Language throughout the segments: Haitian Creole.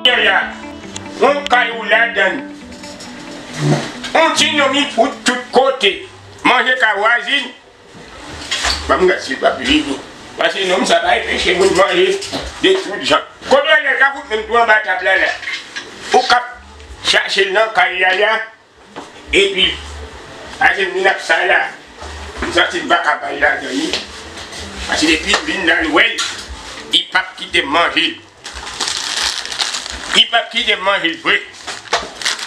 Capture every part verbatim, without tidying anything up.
Yaya, yon kay ou ladann. Yon ti nonm i fout tout kote. Manje kay vwazin. Ban m gad si l p ap vini. Paske nonm sa pa enpeche moun manje de tout jan. Kote Lala ka fout menm tou anba tab la la. Ou k ap chache l nan kay Yaya. Epi, paske m vin ap sa la, m santi m pa ka bay ladan li. Paske depi m vin la, l wè l, li p ap kite m manje l. Li p ap kite m manje l vre.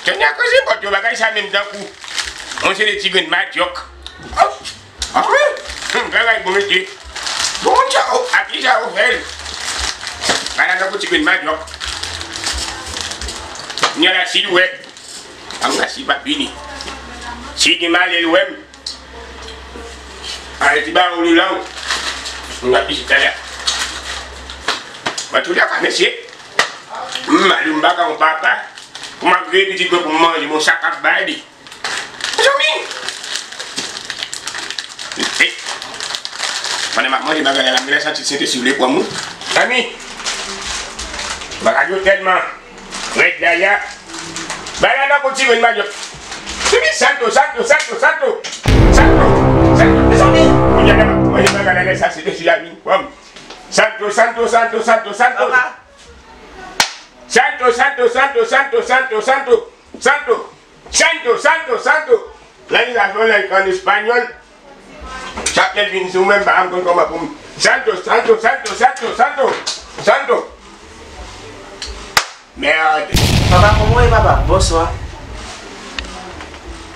Tande a koze bòt yo, bagay sa menm tankou yon seri ti grenn madyòk. Oh, ah wi, hmm, bagay bon mesye. Bon, sa, oh, a ki sa yo fè l? Bagay tankou ti grenn madyòk. Kounye a la, si l wè, a m gad si l p ap vini. Si l gen malè l wè m, ale ti ba ou li la ou. M ap vizit talè. Antoulèka, mesye, m mal, m pa ka yon papa. Pou m ap veye pitit mwen pou m manje, bon, sa k ap ba li. Mezanmi! Hey! Pandan m ap manje bagay la, m lè santi Sentespri vle pran m wi. Zanmi! Bagay yo tèlman rèd la, ya. Bagay la tankou ti grenn madyòk. Mezanmi, santo, santo, santo, santo. Santo, santo, mezanmi! Kounye a la, m ap manje bagay la, lè sa Sentespri a vin pran m. Santo, santo, santo, santo, santo. Papa. Santo, santo, santo, santo, santo, santo, santo. Santo, santo, santo. Lè li la fè yon lè an espanyòl. Chak lè l vin sou mwen, m pa konn kòman pou m. Santo, santo, santo, santo, santo, santo. Merde. Papa, kòman w ye, papa? Bonswa.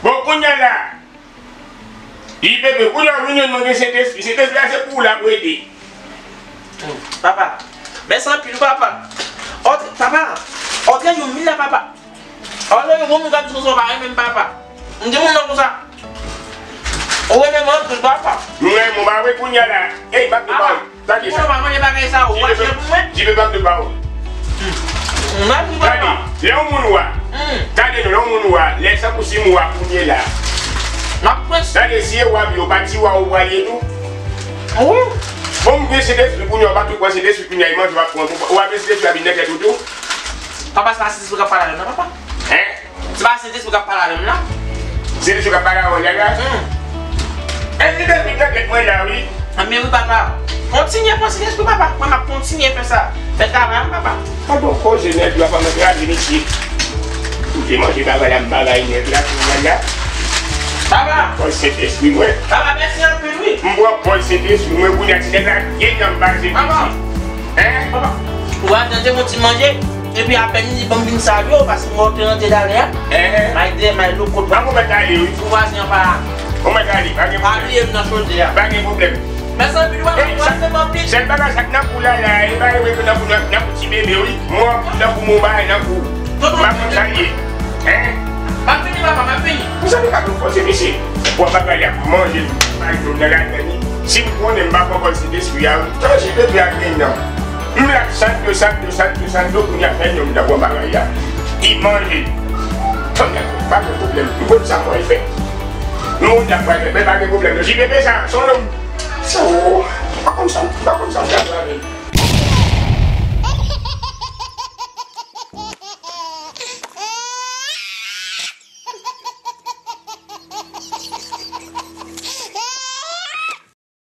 Bon, kounye a la, li bebe, kounye a w vin jwenn mwen gen Sentespri. Sentespri a se pou w la pou ede. Hmm, papa, mèsi anpil, papa. Ot, papa, otre jou m vin la, papa. Otre jou bon moun k ap di konsa w pa renmen m, papa. M di moun nan konsa. Ou renmen m anpil, papa. M renmen w, pa vre, kounye a la. Ey, m ap di w pa w. Tande sa. Ou pa manje bagay sa, ou achte pou mwen? Jibe, m ap di w pa w. M ap di w, papa. Tande, lè yon moun wa. Hmm. Tande non, lè yon moun wa, lè san pou sim wa kounye la. M ap pran. Tande, si e wa m yo, pa ti wa ou pral ye tou. Wi. Bon, m gen Sentespri kounye a, w pa tou pran Sentespri kounye a, e manje w ap pran. Ou pa gen Sentespri a vin nan tèt ou tou. Papa, se pa Sentespri k ap pale avè m nan, papa. Hein? Se pa Sentespri k ap pale avè m nan. Sentespri k ap pale avè w, Yaya? Hmm. Èske Sentespri k ap pale avè mwen la, wi? Anben wi, papa. Kontinye pran Sentespri, papa. Mwen, m ap kontinye fè sa. Fè travay m, papa. Pa bon koze nèg yo ap antre ale, mesye. Ou te manje bagay la, m bagay nèg la, kounye a la. Papa. Pòz Sentespri mwen. Papa, mèsi anpil, wi. M pran pòz Sentespri mwen, kounye a ti nèg la gen nan m pase. Papa. Hein? Papa. Ou al tande yon ti manje, epi apèn li ban m vin salye w, paske mwen te rantre talè a. Hein? May de, may lokot. An, ou mèt ale, wi. Pou vwazen an pa. Ou mèt ale, pa gen pwoblèm. Pa bliye m nan chodyè a. Pa gen pwoblèm. Mèsi anpil, papa, mwen renmen w anpil. Sèl bagay sa k nan kou la la, e pa vre ke nan kou, nan kou ti bebe, wi. Mwen, nan kou mwen, bagay nan kou. M pa konn sa l ye. Hein? M ap vini, papa, m ap vini. Ou santi pa nou fòse, mesye. Bon, bagay la manje, pa yon nan ladann li. Si m konnen m pa pran kòd Sentespri a, wi. Tanjib epi a gen nan. M la santo, santo, santo, santo, kounye a fè yon nan bon bagay la. Li manje. Tann, pa gen pwoblèm. M konn sa mwen fè. M konn sa mwen fè, men pa gen pwoblèm. J P P sa, se yon nonm.